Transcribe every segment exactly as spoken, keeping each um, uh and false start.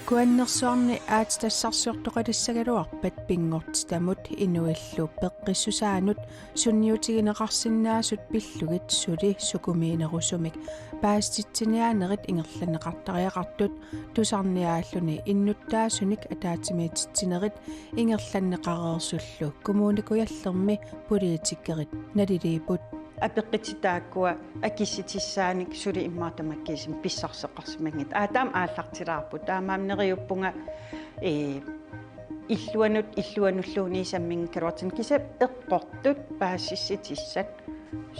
Kuannersuarni aatsitassarsiortoqalissagaluarpat pinngortitamut inuillu peqqissusaanut sunniutigineqarsinnaasut pillugit suli sukumiinerusumik paasititsiniaanerit ingerlanneqartariaqartut tusarniaalluni innuttaasunik ataatsimiititsinerit ingerlanneqareersullu Kommune Kujallermi politikerit naliliipput. Apeqqutit taakkua akissutissaanik suli immaqa tamakkiisumik pissarseqarsimanngitsut. Aa, taama aallartilaarput. Taamaammat neriuppunga, ee, illuanut, illuanulluunniit samminngikkaluartut kisianni eqqortut paasissutissat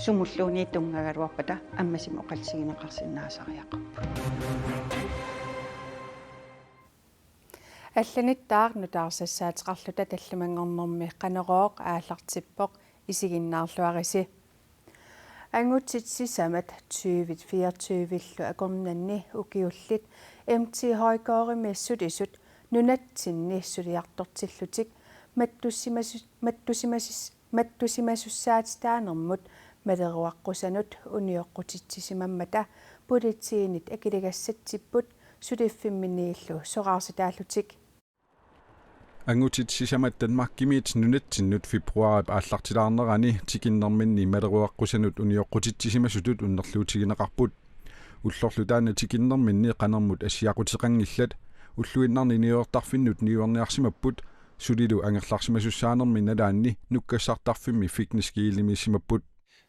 sumulluunniit tunngagaluarpata ammasumik oqaatigineqarsinnaasariaqarput. Allanittaaq nutaarsassaateqarluta tallimanngornermi Qanorooq aallartippoq, isiginnaarluarisi. Angutit sisamat tyve fireogtyve-llu akornanni ukiullit M T Højgaardimi sulisut nunatsinni suliartortillutik mattussimasu-, mattussimasus-, mattussimasussaatitaanermut maleruaqqusanut unioqqutitsisimammata politiinit akiligassatsipput suliffimminiillu soraarsitaallutik. Angutit sisamat Danmarkimiit nunatsinnut februaarip aallartilaarnerani tikinnerminni maleruaqqusanut unioqqutitsisimasutut unnerluutigineqarput. Ullorlu taanna tikinnerminni qanermut assiaquteqanngillat, ulluinnarni niuertarfinnut niuerniarsimapput, sulilu angerlarsimasussaanermi nalaanni nukkassartarfimmi Fitness Kielimiissimapput.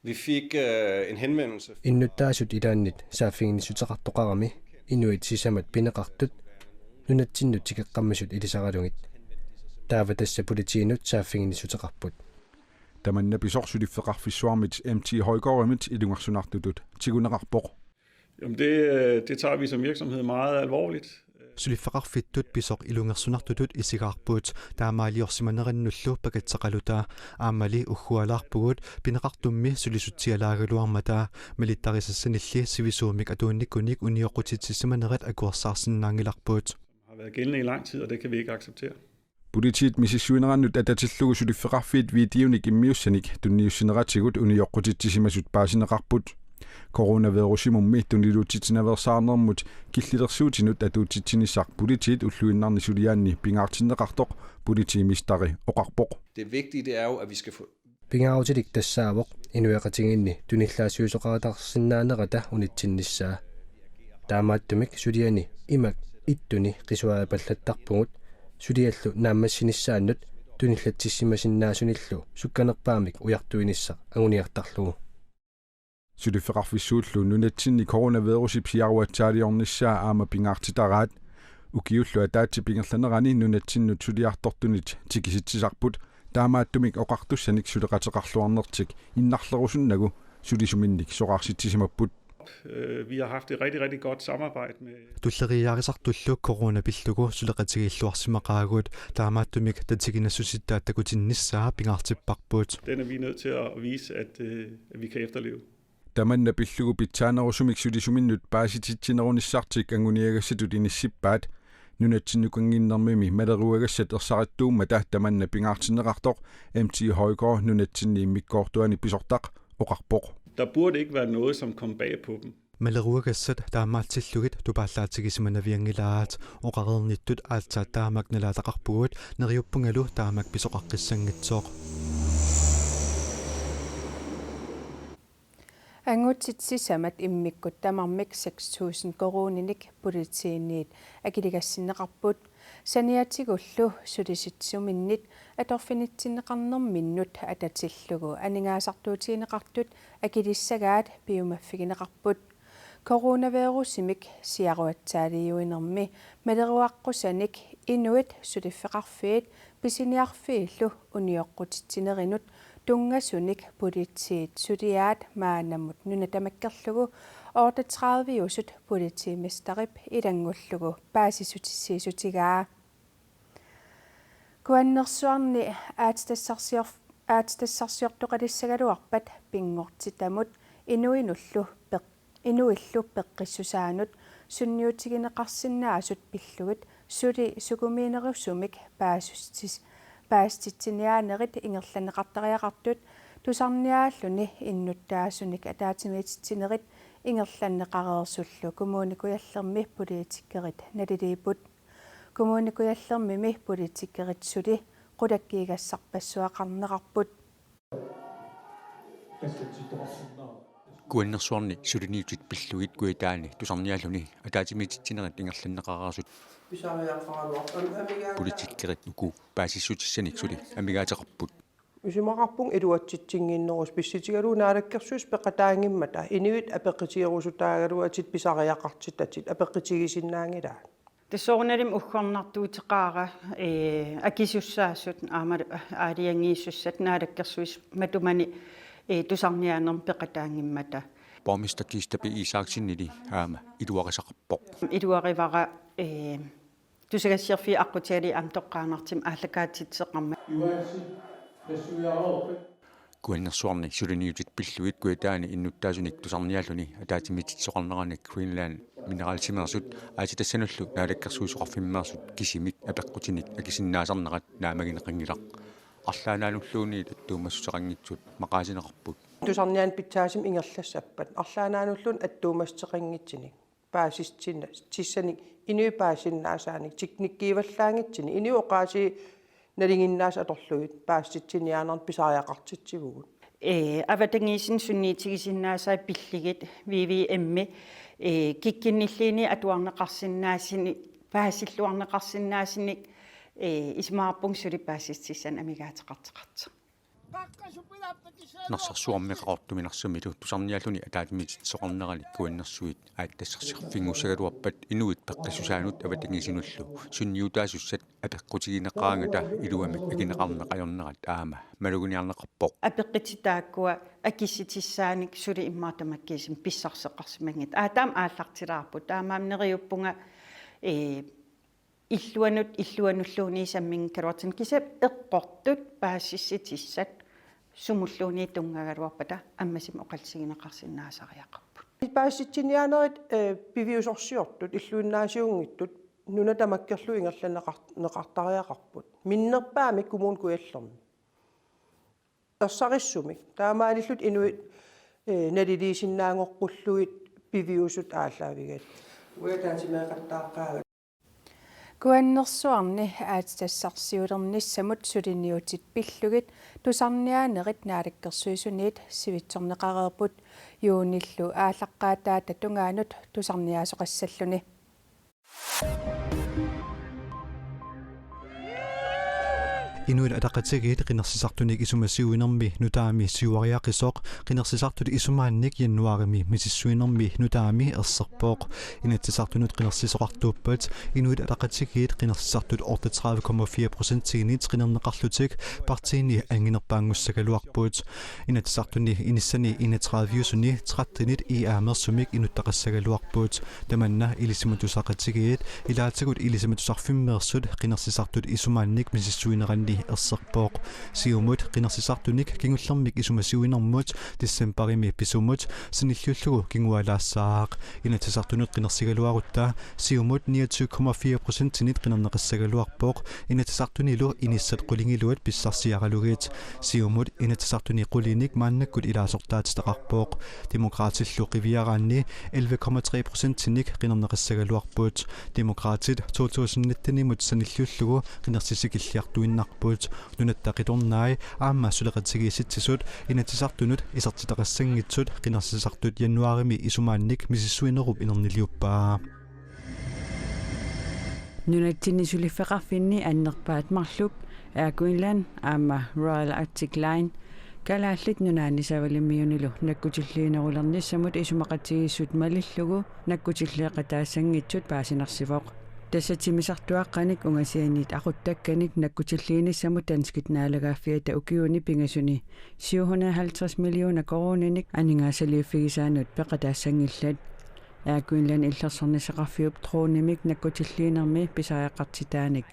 Vi fik, øh, en henvendelse. Innuttaasut ilaannit saaffiginnissuteqartoqarami inuit sisamat pineqartut nunatsinnut tikeqqammisut ilisaralugit. Taava tassa politiinut saaffiginnissuteqarput. Tamanna pisoq suliffeqarfissuarmit M T Højgaardimit ilungersunartutut tiguneqarpoq. Jamen det, øh, det tager vi som virksomhed meget alvorligt. Suliffeqarfittut pisoq ilungersunartutut isigaarput, taamaaliorsimanerinnullu pakatseqaluta. Aammali uggualaarpugut pineqartummi sulisutsialaagaluarmata, malittarisassanilli sivisuumik atuunnikunik unioqqutitsisimanerat akuersaarsinnaanngilarput. Har været gældende i lang tid, og det kan vi ikke acceptere. Politiit misissuinerannut atatillugu suliffeqarfiit videonik immiussanik tunniussineratigut unioqqutitsisimasut paasineqarput. Coronavirusimummi tuniluutsitsinaveersaarnermut killilersuutinut atuutsitsinissaq politiit ulluinnarni suliaanni pingaartinneqartoq politimesteri oqarpoq. Det vigtige, det er jo, at vi skal få Pingaarutilik tassaavoq inuiaqatigiinni tunillaassiusoqartarsinnaanerata unitsinnissaa. Taamaattumik suliani imak ittuni qisuariapallattarpugut, suliallu naammassinissaannut tunillatsissimasinnaasunillu sukkanerpaamik ujartuinissaq anguniartarlugu. Suliffeqarfissuullu nunatsinni coronavirusip siaruatsaaliornissaa aamma pingaartitaraat. Ukiullu ataatsip ingerlanerani nunatsinnut suliartortunit tikisitsisarput, taamaattumik oqartussanik suleqateqarluarnertik innarlerusunnagu sulisuminnik soraarsitsisimapput. Øh, vi har haft et rigtig, rigtig godt samarbejde med Tulleriiaarisartullu corona pillugu suleqatigiilluarsimaqaagut, taamaattumik tatiginassusittaat takutinnissaa pingaartipparput. Den er vi nødt til at vise, at, øh, at vi kan efterleve. Tamanna pillugu pitsaanerusumik sulisuminnut paasititsinerunissartik anguniagassatut inissippaat. Nunatsinnukannginnermimi maleruagassat ersarittuummata tamanna pingaartinneqartoq M T Højgaard nunatsinni immikkoortuani pisortaq oqarpoq. Der burde ikke være noget, som kom bag på dem. Maleruagassat taamaatsillugit tupaallaatsigisimanavianngilaat, oqareernittut aatsaat taamak nalaataqarpugut, neriuppungalu taamak pisoqaqqissanngitsoq. Angutit sisamat immikkut tamarmik seks tusind koruuninik politiinit akiligassinneqarput. Saniatigullu sulisitsisuminnit atorfinitsinneqarnerminnut atatillugu aningaasartuutigineqartut akilissagaat piumaffigineqarput. Coronavirusimik siaruatsaaliuinermi maleruaqqusanik inuit suliffeqarfiit pisiniarfiillu unioqqutitsinerinut tunngasunik politiit suliaat maannamut nuna tamakkerlugu otteogtredive-usut politimesterip ilanngullugu paasissutissiissutigaa. Kuannersuarni aatsitassarsior-, aatsitassarsiortoqalissagaluarpat pinngortitamut inuinullu peq-, inuillu peqqissusaanut sunniutigineqarsinnaasut pillugit suli sukumiinerusumik paasustis-, paasititsiniaanerit ingerlanneqartariaqartut tusarniaalluni innuttaasunik ataatsimiititsinerit ingerlanneqareersullu Kommune Kujallermi politikerit naliliipput. Kommune Kujallermimi politikerit suli qulakkiigassarpassuaqarnerarput. Kuannersuarni suliniutit pillugit Kujataani tusarniaalluni ataatsimiititsinerit ingerlanneqareersut politikerit uku paasissutissanik suli amigaateqarput. Isumaqarpunga iluatsitsinnginnerusut pissutigalugu Naalakkersuisut peqataanngimmata inuit apeqqutigerusutaagaluatit pisariaqartitatit apeqqutigisinnaanngilaat. Tassa soorunalimi uggornartuuteqaara, ee, akisussaasut aamma aalajangiisussat Naalakkersuisut matumani, ee, tusarniaanermi peqataanngimmata. Borgmester Kiista P. Isaksenili aamma iluarisaqarpoq. Iluarivara, ee, tusagassiorfiit aqqutigalugit aamma toqqaannartumik aallakaatitseqarmat. Kuannersuarni suliniutit pillugit Kujataani innuttaasunik tusarniaalluni ataatsimiititsisoqarnerani Greenland Mineralsimeersut aatsitassanullu Naalakkersuisoqarfimmeersut kisimik apeqqutinik akisinnaasarnerat naammagineqanngilaq. Arlaannaanulluunniit attuumassuteqanngitsut maqaasineqarput. Tusarniaaneq pitsaasumik ingerlassappat arlaannaanulluunniit attuumassuteqanngitsunik paasissinna-, tissanik inuit paasisinnaasaanik teknikkiuallaanngitsunik inuit oqaasii nalinginnaasut atorlugit paasissutitsiniaanermut pisariaqartitsivugut. Ee, avatangiisinni sunniutigisinnaasaat pillugit V V M-i, ee, kikkunnilluunniit atuarneqarsinnaasunik, paasilluarneqarsinnaasunik, ee, isumaqarpunga suli paasissutissanik amigaateqartoqartoq. Narsarsuarmi Qaqortumi Narsamilu tusarniaalluni ataatsimiititsisoqarnerani Kuannersuit aatsitassarsiorfinngussagaluarpat inuit peqqissusaannut avatangiisinullu sunniutaasussat apeqqutigineqaraangata iluamik akineqarneq ajornerat aamma maluginiarneqarpoq. Apeqqutit taakkua akissutissaanik suli immaqa tamakkiisumik pissarseqarsimanngitsut. Aatsaat aallartilaarput. Taamaammat neriuppunga, ee, illuanut, illuanulluunniit samminngikkaluartut kisianni eqqortut paasissutissat sumulluunniit tunngagaluarpata ammasumik oqaatigineqarsinnaasariaqarput. Paasissutitsiniaanerit, ee, piviusorsiortut, illuinnaasiunngitsut, nuna tamakkerlugu ingerlanneqar-, neqartariaqarput. Minnerpaamik Kommune Kujallermi. Ersarissumik. Taamaalillutik inuit, ee, naliliisinnaanngoqqullugit piviusut aallaavigaat. Uanga taasimeeqattaaqqaavat. Kuannersuarni aatsitassarsiulernissamut suliniutit pillugit tusarniaanerit Naalakkersuisuniit sivitsorneqareerput juunillu aallaqqaataata tungaanut tusarniaasoqassalluni. Inuit Ataqatigiit qinersisartunik isumasiuinermi nutaami siuariaqisoq qinersisartut isumaannik januaarimi misissuinermi nutaami erserpoq. Inatsisartunut qinersisoqartuuppat Inuit Ataqatigiit qinersisartut otteogtredive komma fire procentiinit qinerneqarlutik partiini anginerpaanngussagaluarput. Inatsisartuni inissani enogtredive-usuni trettenit I A-meersumik inuttaqassagaluarput. Tamanna Ilisimatusaqatigiit ilaatigut Ilisimatusarfimmeersut qinersisartut isumaannik misissuineranni erserpoq. Siumut qinersisartunik kingullermik isumasiuinermut decembarimi pisumut sanilliullugu kinguaalaassaaq. Inatsisartunut qinersigaluarutta Siumut niogtyve komma fire procentinit qinerneqassagaluarpoq, Inatsisartunilu inissat qulingiluat pissarsiaralugit. Siumut Inatsisartuni qulinik maannakkut ilaasortaatitaqarpoq. Demokraatillu qiviaraanni elleve komma tre procentinik qinerneqassagaluarput. Demokraatit to tusind nittenimut sanilliullugu qinersissikilliartuinnarput. Nunatta Qitornai aamma suleqatigiissitsisut Inatsisartunut isertitaqassanngitsut qinersisartut januaarimi isumaannik misissuinerup inerniliuppaa. Nunatsinni suliffeqarfinni annerpaat marluk Air Greenland aamma Royal Arctic Line Kalaallit Nunaanni Savalimmiunilu nakkutilliinerulernissamut isumaqatigiissut malillugu nakkutilliiqataassanngitsut paasinarsivoq. Tassa timmisartuaqqanik ungasianiit aquttakkanik nakkutilliinissamut danskit naalagaaffiata ukiuni pingasuni syv hundrede halvtreds millioner koruuninik aningaasaliiffigisaannut peqataassanngillat. Air Greenland illersornissaqarfiup dronemik nakkutilliinermi pisariaqartitaanik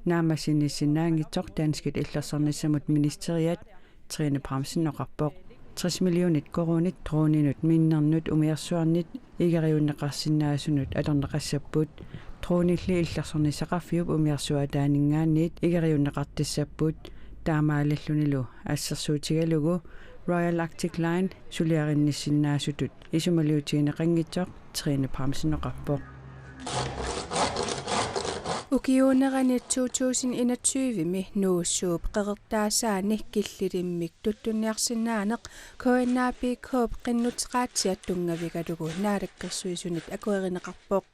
naammassinissinnaanngitsoq danskit illersornissamut ministeriat Trine Bramsen oqarpoq. Tres millionit koruunit droninut minnernut umiarsuarnit igeriunneqarsinnaasunut atorneqassapput. Dronilli illersornissaqarfiup umiarsuaataaninngaanniit igeriunneqartassapput. Taamaalillunilu assersuutigalugu Royal Arctic Line suliarinnissinnaasutut isumaliutigineqanngitsoq Trine Bramsen oqarpoq. Ukiuunerani to tusind enogtyve-mi Nuussuup qeqertaasaani killilimmik tuttunniarsinnaaneq K N A P K-p qinnuteqaatsiat tunngavigalugu Naalakkersuisunit akuerineqarpoq.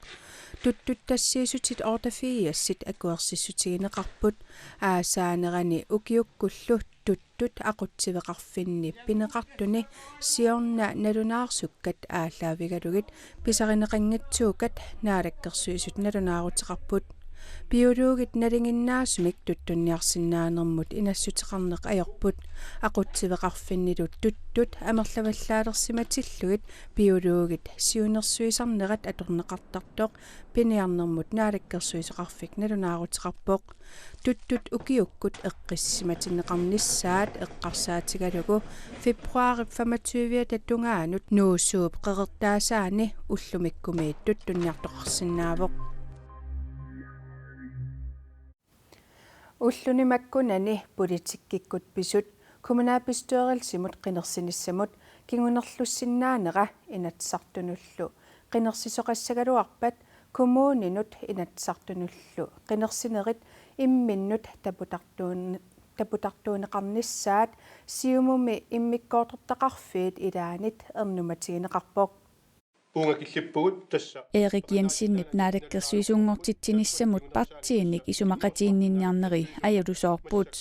Tuttut tassiissutit otteogfirsit akuersissutigineqarput. Aasaanerani ukiukkullu tuttut aqutsiveqarfinni pineqartuni siorna nalunaarsukkat aallaavigalugit pisarineqanngitsuukkat Naalakkersuisut nalunaaruteqarput. Biologit nalinginnaasumik tuttunniarsinnaanermut inassuteqarneq ajorput. Aqutsiveqarfinnilu tuttut amerlavallaalersimatillugit biologit siunnersuisarnerat atorneqartartoq piniarnermut Naalakkersuisoqarfik nalunaaruteqarpoq. Tuttut ukiukkut eqqissisimatineqarnissaat eqqarsaatigalugu februaarip femogtyve-ata tungaanut Nuussuup qeqertaasaani ullumikkumiit tuttunniartoqarsinnaavoq. Ulluni makkunani politikkikkut pisut kommunalbestyrelsimut qinersinissamut kingunerlussinnaanera Inatsisartunullu qinersisoqassagaluarpat kommuninut Inatsisartunullu qinersinerit imminnut taputartuun-, taputartuunneqarnissaat Siumumi immikkoortortaqarfiit ilaannit ernumatigineqarpoq. Puunga killippugut tassa. Erik Jensenip naalakkersuisunngortitsinissamut partiinik isumaqatiginninniarneri ajutusoorput.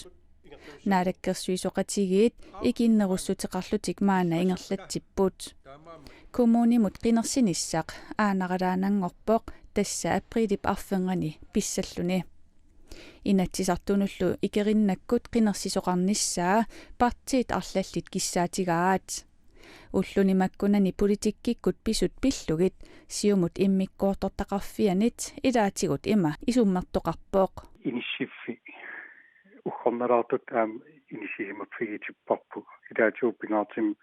Naalakkersuisoqatigiit ikinnerussuteqarlutik maanna ingerlatsipput. Kommunimut qinersinissaq aanaralaannanngorpoq tassa apriilip arfernganni pissalluni. Inatsisartunullu ikerinnakkut qinersisoqarnissaa partiit arlallit kissaatigaat. Ulluni makkunani politikkikkut pisut pillugit Siumut immikkoortortaqarfianit ilaatigut ima isummertoqarpoq. Inissiffiit uggornalaartut aamma inissisimaffigiittipparput. Ilaatigut pingaartumik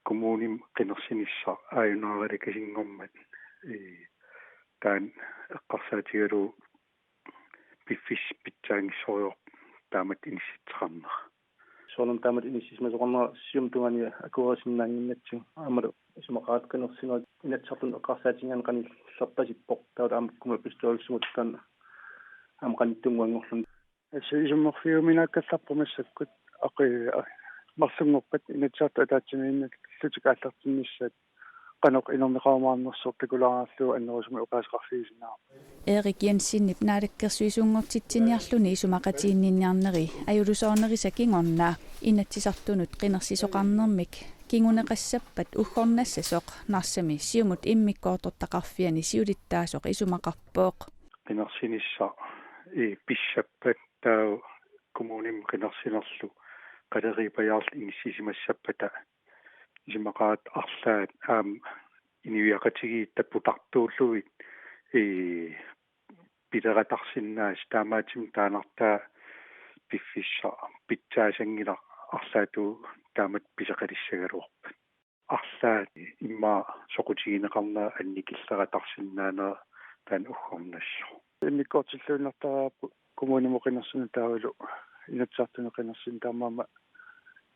kommunimi qinersinissaq aajunaarulikkasinngormat, ee, taanna eqqarsaatigalugu piffissaq pitsaanngissorivarput taamatut inissitseqarnera. Soorunami taamatut inissisimasoqarnera Siumup tungaanut akuerisinnaannginnatsigu aammalu isumaqaratta qinersinerit Inatsisartunut eqqarsaatigigaanni qanillerpasippoq. Taava aamma kommunalbestyrelsimut taanna aamma qanittunnguanngorluni. Tassa isummerfigiuminaakkallarput massakkut aqi-, marlunngorpat Inatsisartut ataatsimiinnarlutik aallartinnissaat qanoq inerneqarumaarnersoq takulaarlugu annerusumik oqaaseqarfigisinnaavarput. Erik Jensenip naalakkersuisunngortitsiniarluni isumaqatiginninniarneri ajutusoornerisa kingorna Inatsisartunut qinersisoqarnermik kinguneqassappat uggornassasoq Narsami Siumut immikkoortortaqarfiani siulittaasoq isumaqarpoq. Qinersinissaq, ee, pissappat taava kommunimi qinersinerlu qaleriipajaarluta inissisimassappata isumaqaratta arlaat aamma inuiaqatigiit taputartuullugit, ee, pilersaaruteqarsinnaasut, taamaattumik taannartaa piffissaq pitsaasanngilaq arlaatigut taamatut pisoqalissagaluarpat. Arlaat immaqa soqutigineqarnera annikillisaruteqarsinnaanera taanna uggornassasoq. Immikkoortilluinnartariaqarput kommunimut qinersineq taavalu Inatsisartunut qinersineq, taamaammat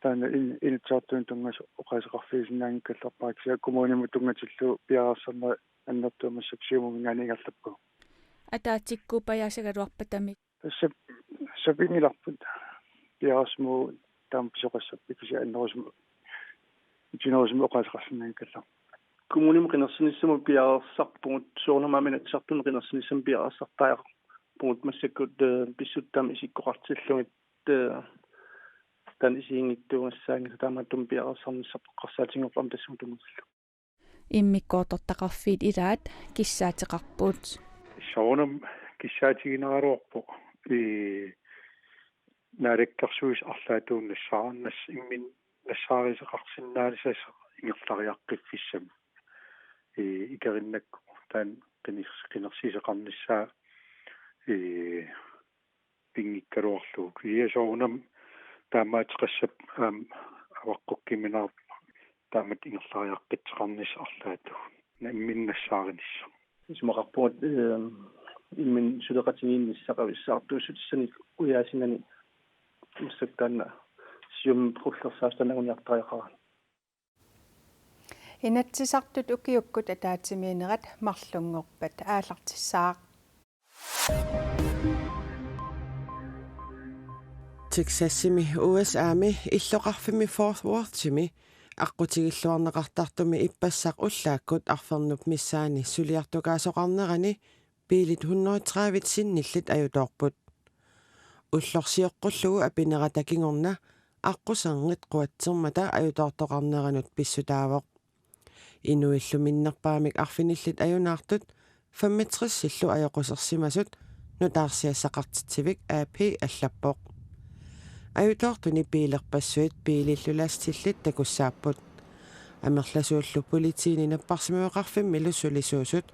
taanna in-, Inatsisartunut tunngasoq oqaaseqarfigisinnaanngikkallarpara, kisianni kommunimut tunngatillugu piareersarnerit annertuumik massakkut Siumuminngaanniit ingerlappagut. Ataatsikkut pajaasagaluarpatami. Tassa sapinngilarput piareersimavugut taama pisoqassapput, kisianni annerusumik itinerusumik oqaaseqarsinnaanngikkallarput. Kommunimut qinersinissamut piareersarpugut, soorunami aamma Inatsisartunut qinersinissamut piareersartariaqarpugut massakkut, ee, pissutsit taama isikkoqartillugit, ee, taanna isiginngitsuugassaanngilaq, taamaattumik piareersarnissarput eqqarsaatigigukku aamma tassunga tunngatillugu. Immikkoortortaqarfiit ilaat kissaateqarput. Soorunami kissaatigineraluarpoq, ee, naalakkersuisut arlaatigut nassaarnissaq, imminut nassaarisoqarsinnaanissasoq ingerlariaqqiffissamik. Ee, ikerinnakku taanna qiners-, qinersisoqarnissaa, ee, pinngikkaluarlugu. Kisianni soorunami taamaateqassapput aamma avaqqukkuminaarpoq taamatut ingerlariaqqittoqarnissaq arlaatigut. Imminut nassaarinissaq. Isumaqarpunga, ee, imminut suleqatigiinnissaq avissaartuussutissanik ujaasinani, massakkut taanna Siumup qullersaasutut anguniartariaqarani. Inatsisartut ukiukkut ataatsimiinnerat marlunngorpat aallartissaaq. Texasimi U S A-mi illoqarfimmi Fort Worthimi aqqutigilluarneqartartumi ippassaq ullaakkut arfernup missaani suliartukaasoqarnerani biilit hundrede tredive sinnillit ajutoorput. Ullorsioqqullugu apinerata kingorna aqquserngit quatsermata ajutoortoqarneranut pissutaavoq. Inuillu minnerpaamik arfinillit ajunaartut femogtresillu ajoqusersimasut nutaarsiassaqartitsivik A P allappoq. Ajutoortuni biilerpassuit biilillu lastillit takussaapput. Amerlasuullu politiini napparsimmaveqarfimmilu sulisuusut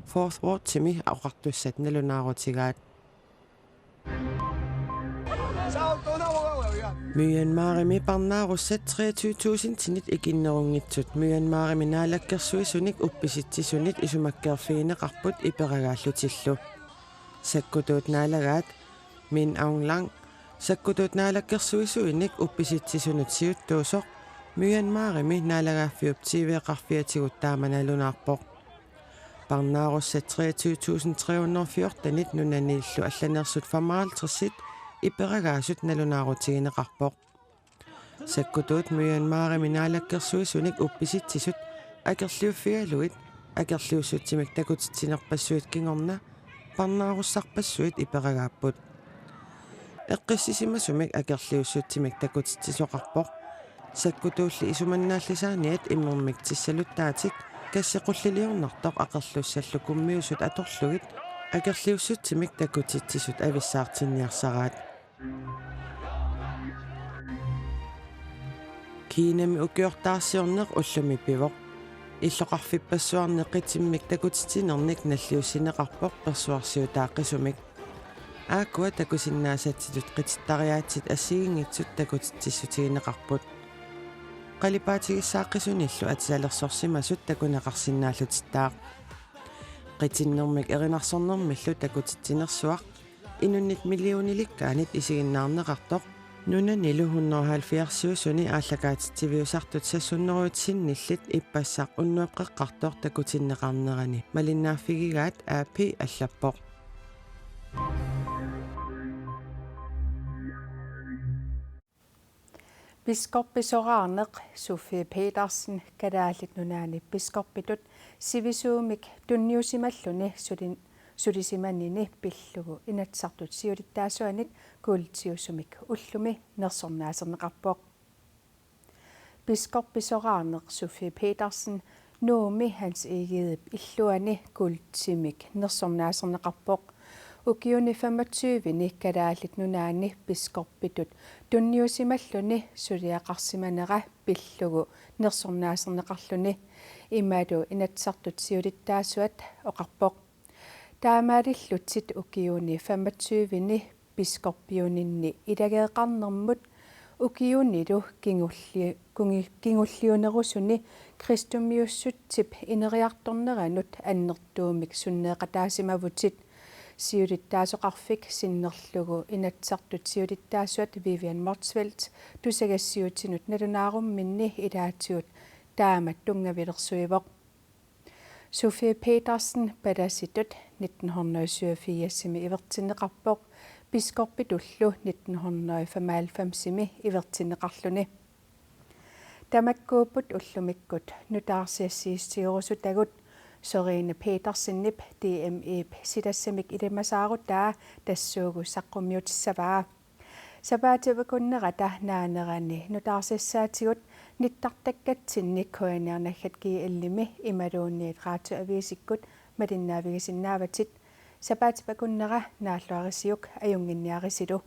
Fort Worthimi oqartussat nalunaarutigaat. Myanmarimi parnaarussat treogtyve tusindinit ikinnerunngitsut Myanmarimi naalakkersuisunik uppisitsisunit isumakkeerfigineqarput iperagaallutillu. Sakkutuut naalagaat Min Aung Hlaing sakkutuut naalakkersuisuinik uppisitsisunut siuttuusoq Myanmarimi naalagaaffiup T V-qarfiatigut taama nalunaarpoq. Parnaarussat treogtyve tusind tre hundrede og fjortenit nunanillu allaneersut femoghalvtredsit iperagaasut nalunaarutigineqarpoq. Sakkutuut Myanmarimi naalakkersuisunik uppisitsisunit akerliuffigalugit akerliussutsimik takutitsinerpassuit kingorna parnaarussarpassuit iperagaapput. Eqqissisimasumik akerliussutsimik takutitsisoqarpoq sakkutuulli isumannaallisaaniat imermik tissaluttaatik kassequlliliornartoq aqerlussallu kummiusut atorlugit akerliussutsimik takutitsisut avissaartinniarsaraat. Kinami ukiortaarsiorneq ullumi pivoq. Illoqarfippassuarni qitimmik takutitsinernik nalliussineqarpoq persuarsiutaaqisumik. Aakkua takusinnaasatsitut qitittariaatsit assigiinngitsut takutitsissutigineqarput. Qalipaatigissaaqqisunillu atisalersorsimasut takuneqarsinnaallutittaaq. Qitinnermik erinarsornermillu takutitsinersuaq inunnit millionilikkaanik isiginnaarneqartoq nunanilu hundrede og halvfjerdsiusuni aallakaatitsiviusartut seks hundrede sinnillit ippassaq unnuap qeqqartoq takutinneqarnerani malinnaaffigigaat A P allappoq. Biskoppi soraarneq Sofie Petersen Kalaallit Nunaanni biskoppitut sivisuumik tunniusimalluni sulin-, sulisimanini pillugu Inatsisartut siulittaasuanit kuultiusumik ullumi nersornaaserneqarpoq. Biskoppi soraarneq Sofie Petersen Nuummi Hans Egedep illuani kuultimik nersornaaserneqarpoq. Ukiuni femogtyveni Kalaallit Nunaanni biskoppitut tunniusimalluni suliaqarsimanera pillugu nersornaaserneqarluni, imalu Inatsisartut siulittaasuat oqarpoq. Taamaalillutit ukiuni femogtyveni biskoppiuninni ilageeqarnermut ukiunilu kingulli-, kungi-, kingulliunerusuni kristumiussutsip ineriartorneranut annertuumik sunneeqataasimavutit. Siulittaasoqarfik sinnerlugu Inatsisartut siulittaasuat Vivian Motzfeldt tusagassiuutinut nalunaarumminni ilaatigut taamatut tunngavilersuivoq. Sofie Petersen palasitut nitten hundrede syvogfirsimi ivertinneqarpoq, biskoppitullu nitten hundrede femoghalvfemsimi ivertinneqarluni. Tamakkuupput ullumikkut nutaarsiassiissutigerusutagut. Sørine Petersenip D M E-p silassamik ilimasaarutaa tassuugu saqqummiutissavaa. Sapaatip akunnerata naanerani nutaarsiassaatigut nittartakkatsinni K N R naggat G L-imi imaluunniit Radioavisikkut malinnaavigisinnaavatit. Sapaatip akunnera naalluarisiuk ajunnginniarisilu.